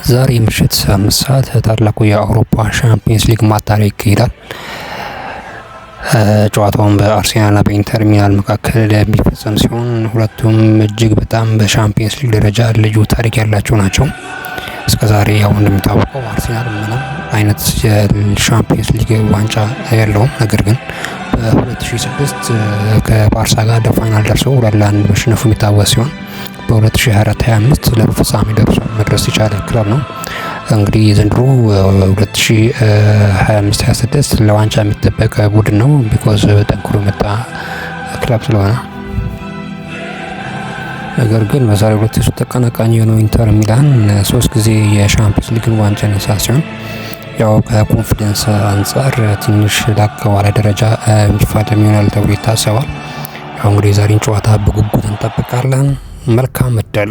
ዛሬ ምሽት 5 ሰዓት ታላቁ የአውሮፓ ሻምፒየንስ ሊግ ማጣሪያ ይካሄዳል። ጨዋታውን በአርሴናልና በኢንተር ሚላን መካከል የሚፈጸም ሲሆን ሁለቱም እጅግ በጣም በሻምፒየንስ ሊግ ደረጃ ልዩ ታሪክ ያላቸው ናቸው። እስከ ዛሬ ያው እንደሚታወቀው አርሴናል ምንም አይነት የሻምፒየንስ ሊግ ዋንጫ የለውም። ነገር ግን በ2006 ከባርሳ ጋር final ደርሶ 2-1 መሸነፉ የሚታወስ ሲሆን በ2024/25 ለፍጻሜ ደርሶ መድረስ የቻለ ክለብ ነው። እንግዲህ የዘንድሮ 2025/26 ለዋንጫ የሚጠበቅ ቡድን ነው። Because ጠንክሮ የመጣ ክለብ ስለሆነ። ነገር ግን በዛሬው ዕለት የሱ ተቀናቃኝ የሆነው ኢንተር ሚላን ሶስት ጊዜ የሻምፒዮንስ ሊግን ዋንጫ ያነሳ ሲሆን ያው ከ confidence አንፃር ትንሽ ላቅ ባለ ደረጃ የሚፋለም ይሆናል ተብሎ ይታሰባል። ያው እንግዲህ የዛሬን ጨዋታ በጉጉት እንጠብቃለን። መልካም እድል።